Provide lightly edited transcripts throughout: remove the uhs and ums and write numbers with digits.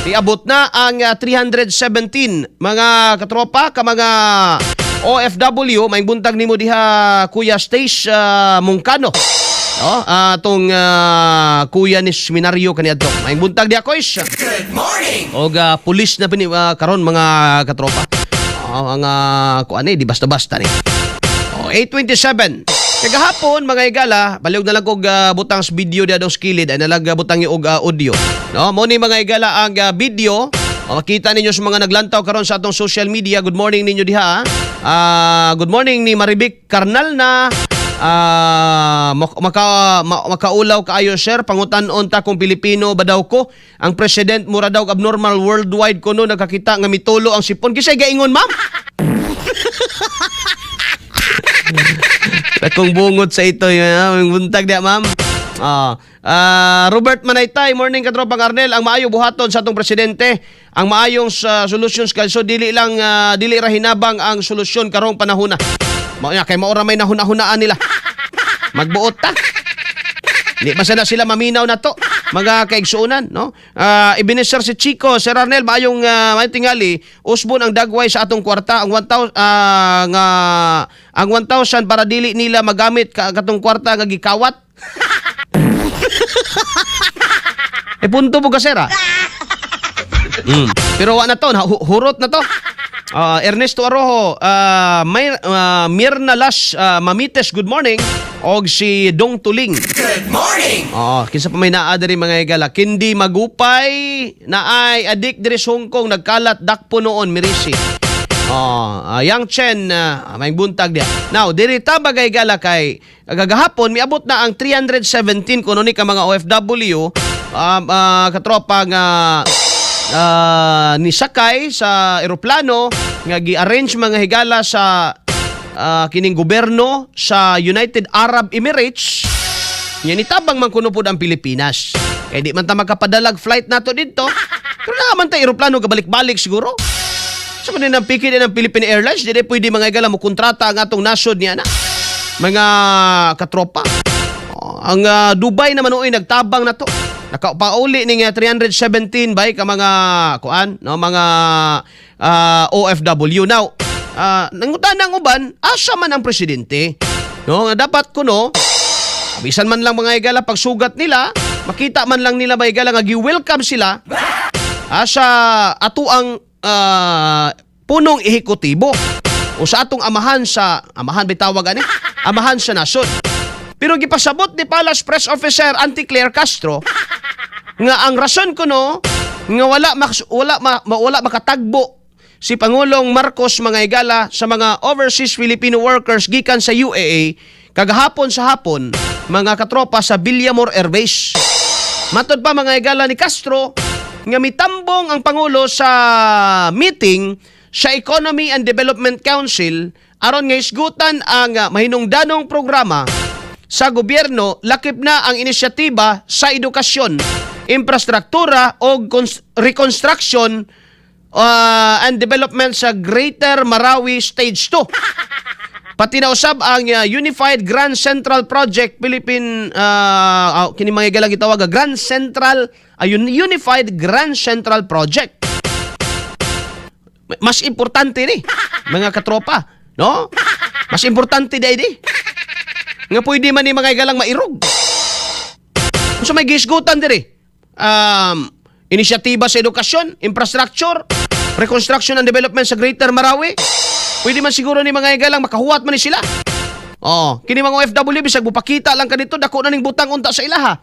Iabot na ang 317 mga katropa ka mga OFW. May buntag nimo diha, Kuya Stace Mungkano. No, atong kuya ni seminaryo kaniadto. May buntag diha, Koys. Good morning. Og pulis na pini karon, mga katropa. Oh, ang kuan eh, di basta-basta ni. Oh, 8:27. Kagahapon, mga igala, baliog na lang kog butang sa video diha daw sa kilid ay nalag butang og audio. No, mo ni, mga igala, ang video. O, makita ninyo sa mga naglantaw karon sa atong social media. Good morning ninyo diha. Good morning ni Marivic Karnal na makaulaw kaayo, sir. Pangutan-on ta kung Pilipino ba daw ko. Ang president mura daw abnormal worldwide kuno nagkakita nga mitulo ang sipon. Kisay gaingon, ma'am? Kung bungot sa ito, yun, buntag diya, ma'am. Robert Manaytay, morning, katropang Arnel. Ang maayo buhaton sa atong presidente, ang maayong sa solutions kay dili lang dili ra hinabang ang solusyon karong panahona. Mao nya kay maora may nahuna-hunaan nila. Magbuot ta. Di ba sana sila maminaw na to, mga kaigsuonan, no? Ebenezer si Chico, Sir Arnel, maayong maayong tingali, usbon ang dagway sa atong kwarta, ang 1,000 nga ang 1,000 para dili nila magamit ka, katong kwarta nga gikawat. Eh punto po ka, sir, ah. Pero wa na to, hurot na to. Ernesto Arojo, may, Mirna Las Mamites, good morning. Og si Dong Tuling. Good morning. Oo, kinsa pa may naa diri, mga igala? Kindi magupay na ay adik diri sa Hong Kong nagkalat dakpo noon mirisi. Oh, Yang Chen, may buntag diya. Now, diri ta bagay gala kay gagahapon miabot na ang 317 kuno ni ka mga OFW katropa nga nisakay sa eroplano nga gi-arrange, mga higala, sa kining gobyerno sa United Arab Emirates. Nya nitabang man kuno pod ang Pilipinas. Kay di man ta makapadalag flight nato didto. Pero naa man ta eroplano kabalik-balik siguro. Sa man ang piki din ng Philippine Airlines, di pwede, mga igala, mo kontrata ang atong nasod niya na mga katropa. Oh, ang Dubai naman uy nagtabang na to. Nakapauli ni nga 317 bay ka mga kuan, no, mga OFW. Now, nangutan ang uban, asa man ang presidente? No, nga dapat kuno bisan man lang, mga igala, pagsugat nila, makita man lang nila, mga igala, nga gi-welcome sila sa ato ang punong ehekutibo o sa atong amahan sa amahan bitawag ani amahan sa nasod. Pero gipasabot ni Palace Press Officer Auntie Claire Castro nga ang rason kuno nga wala makatagbo si Pangulong Marcos, mga igala, sa mga overseas Filipino workers gikan sa UAE kagahapon sa hapon, mga katropa, sa Villamor Air Base. Matod pa, mga igala, ni Castro nga mitambong ang Pangulo sa meeting sa Economy and Development Council aron nga isgutan ang mahinungdanong programa sa gobyerno, lakip na ang inisyatiba sa edukasyon, infrastruktura o reconstruction and development sa Greater Marawi Stage 2. Pati na usab ang Unified Grand Central Project Philippine, kini mga galang gitawag Grand Central Unified Grand Central Project. Mas importante ni, mga katropa, no? Mas importante di di. Nga pwede man ni, mga galang, mairog. So may gisgutan diri. Inisyatiba sa edukasyon, infrastructure, reconstruction and development sa Greater Marawi. Pwede man siguro ni, mga igalang, makahuwat man ni sila. Oh, kini mga OFW, bisag mupakita lang kadito, dako na ning butang unta sa ilaha.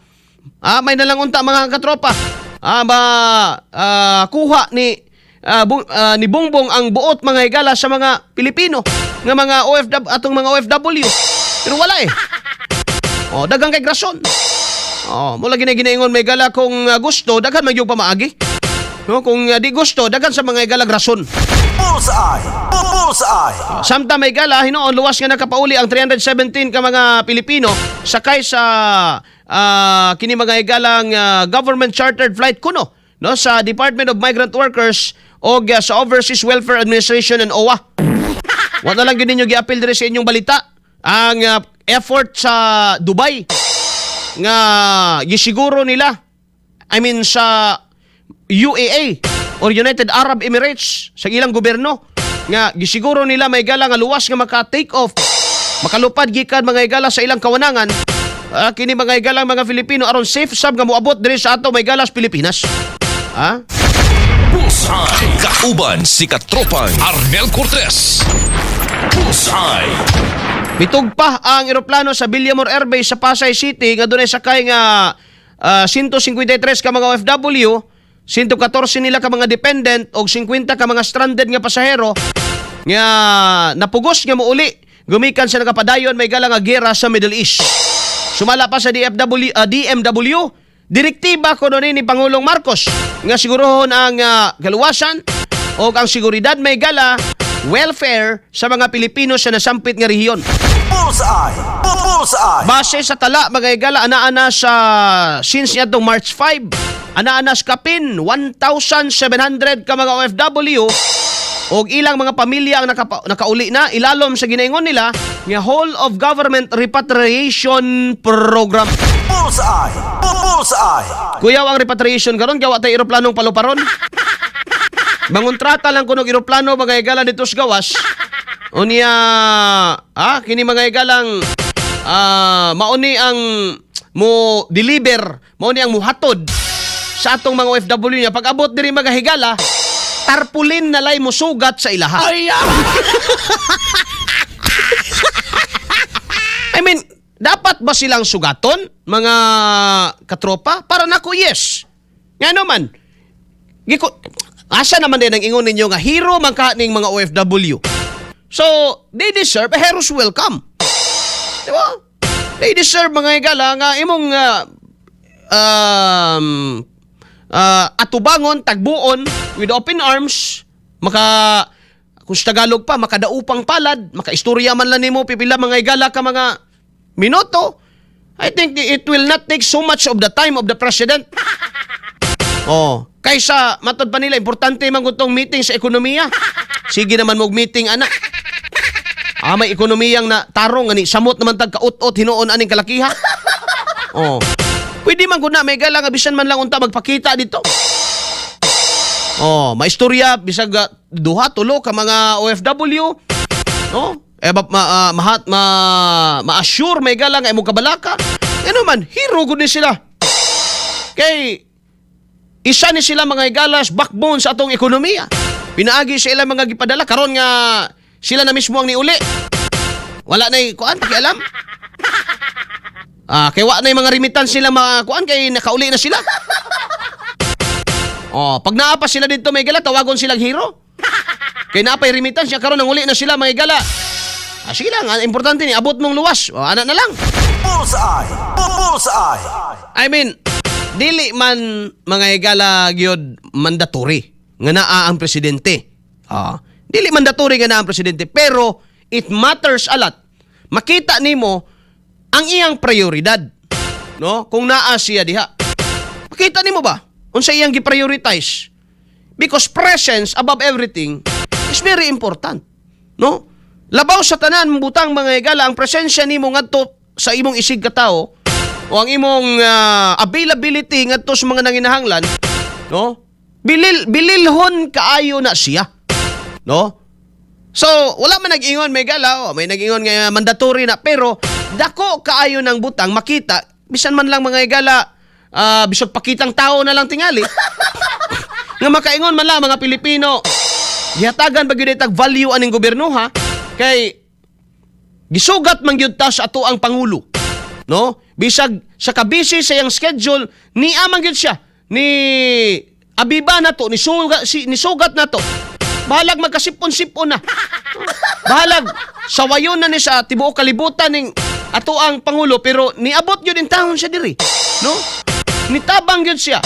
May nalang unta, mga katropa. Ba kuha ni Bongbong ang buot, mga higala, sa mga Pilipino nga mga OFW, atong mga OFW. Pero wala eh. Oh, dagang kay rason. Oh, mula gina ginaingon may gala kung gusto daghan man yung pamaagi. No, kung di gusto, daghan sa mga igalag rason. Bullseye! Bullseye! Samtang may gala, hinuon luwas nga nakapauli ang 317 ka mga Pilipino sakay sa kini, mga igalang, government chartered flight kuno, no, sa Department of Migrant Workers o sa Overseas Welfare Administration and OWWA. Wala lang gyud ninyo giapil diri sa inyong balita ang effort sa Dubai nga gisiguro nila, I mean, sa UAE or United Arab Emirates, sa ilang gobyerno nga gisiguro nila, mga higala, nga luwas nga maka take off, makalupad gikan, mga higala, sa ilang kawanangan kini, mga higala, mga Filipino aron safe sab nga moabot diri sa ato, mga higala, sa Pilipinas. Ha? Bullseye. Kauban si Katropang Arnel Cortez. Bullseye. Mitug pa ang eroplano sa Villamor Airbase sa Pasay City nga dunay sakay nga 153 ka mga OFW, 114 nila ka mga dependent og 50 ka mga stranded nga pasahero nga napugos nga mouli gumikan sa nagapadayon, mga higala, nga gera sa Middle East. Sumala pa sa DFW, DMW, direktiba kuno ni Pangulong Marcos nga sigurohon ang kaluwasan o ang seguridad, mga higala, welfare sa mga Pilipino sa nasampit nga rehiyon. Bullseye! Bullseye! Base sa tala, mga higala, ana-ana sa since niadtong March 5, ana-ana sa kapin 1,700 ka mga OFW og ilang mga pamilya ang nakauli na ilalom sa ginaingon nila nga whole of government repatriation program. Bullseye! Bullseye! Kuyaw ang repatriation karon, gawa tay eroplanong paluparon. Mangontrata lang kuno og eroplano, mga higala, dito sa gawas. Unya kini, mga higalang, mauni ang mo deliver, mauni ang muhatod sa atong mga OFW niya. Pag abot diri, mga higala, tarpulin na lay musugat sa ilaha. I mean, dapat ba silang sugaton, mga katropa? Para nako, yes. Nga naman, giko, asa naman din ang ingon ninyo nga hero man ka ning mga OFW. So, they deserve a hero's welcome. Di ba? They deserve, mga higala, nga imong atubangon, tagbuon with open arms, maka kung sa Tagalog pa, makadaupang palad, makaistorya man lang nimo pipila, mga higala, ka mga minuto. I think it will not take so much of the time of the president. Oh, kaysa matod pa nila importante man gud meeting sa ekonomiya. Sige naman mo meeting ana. May ekonomiyang na tarong ani samot naman tag kaut-ot hinuon aning kalakiha. Oh. Pwede man gud na, mga higala, nga bisan man lang unta magpakita dito. Oh, maistorya bisag duha tulo ka mga OFW. No? Eh ba, ma, ah, mahat ma ma-assure, mga higala, nga imong kabalaka. Ano man, hero gud ni sila. Kay isa ni sila, mga higalas, backbone sa atong ekonomiya. Pinaagi sa ilang mga gipadala karon nga sila na mismo ang niuli. Wala na kuan pakialam. Kay wa na yung mga remittance nila mga kuan kay nakauli na sila. Oh, pag naa pa sila dito, mga higala, tawagon silang hero. Kay naa pay remittance niya karon nanguli na sila, mga higala. Sige lang, ang importante ni abot mong luwas. Oh, ana na lang. Bullseye! Bullseye! I mean, dili man, mga higala, gyud mandatory nga naa ang presidente. Dili mandatory nga naa ang presidente, pero it matters a lot. Makita nimo ang iyang prioridad. No? Kung naa siya diha. Makita nimo ba unsa iyang gi-prioritize? Because presence above everything is very important. No? Labaw sa tanan butang, mga higala, ang presensya nimo ngadto sa imong isig katawo o ang imong availability ngadto sa mga nanginahanglan, no? Bililhon kaayo na siya. No? So, wala man nag-ingon, mga higala, oh, may nag-ingon nga mandatory na, pero dako kaayo ng butang makita bisan man lang, mga higala, bisag pakitang tao na lang tingali nga makaingon man lang mga Pilipino, gihatagan ba gyud tag value aning gobyerno ha, kay gisugat man gyud ta sa ato ang pangulo, no? Bisag sa kabisi sa iyang schedule, ni man gyud siya ni abiba na to, ni sugat na to. Bahalag magkasipon-sipon na, bahalag sawayon na ni sa tibuok kalibutan ning ato ang pangulo, pero niabot gyud in taon siya diri, no? Nitabang gyud siya,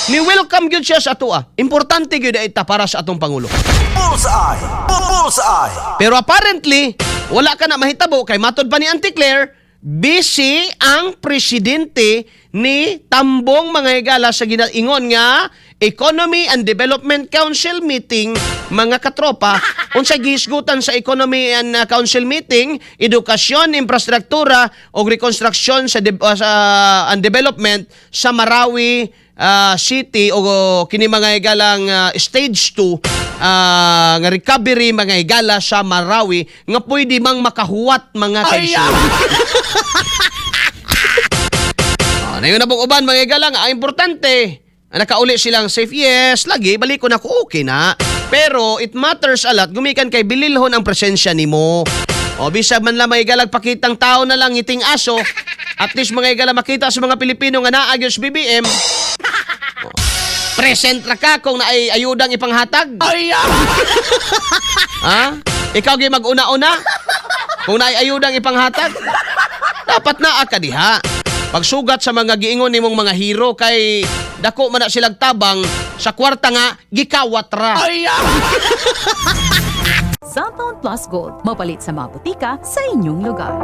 ni welcome gyud siya sa atoa. Importante gyud ita para sa atong pangulo. Bullseye! Bullseye! Pero apparently, wala ka na mahitabo kay matod pa ni Auntie Claire, Busy ang presidente ni tambong, mga higala, sa ginaingon nga Economy and Development Council meeting, mga katropa. Unsa gihisgutan sa Economy and Council meeting? Edukasyon, infrastruktura o rekonstruksyon sa and development sa Marawi City o kini, mga higalang stage 2 nga recovery, mga higala, sa Marawi nga pwede mang makahuwat, mga kaigsuonan. Ah, na yun na pong uban, mga higala, nga ang importante, ang nakauli silang safe, yes, lagi, balik ko na ko, okay na. Pero it matters a lot, gumikan kay bililhon ang presensya nimo. O bisag man lang, mga higalag, pakitang tao na lang, ngiting aso, at least, mga higala, makita sa mga Pilipino nga naa gyud sa BBM. O, present ra ka kung naay ayudang ipanghatag. Ha? Ikaw gyud mag-una-una? Kung naay ayudang ipanghatag? Dapat naa ka diha. Pagsugat sa mga giingon nimong mga hero kay dako man na silang tabang sa kwarta nga gikawat ra. Xanthone Plus Gold, mapalit sa mga butika sa inyong lugar.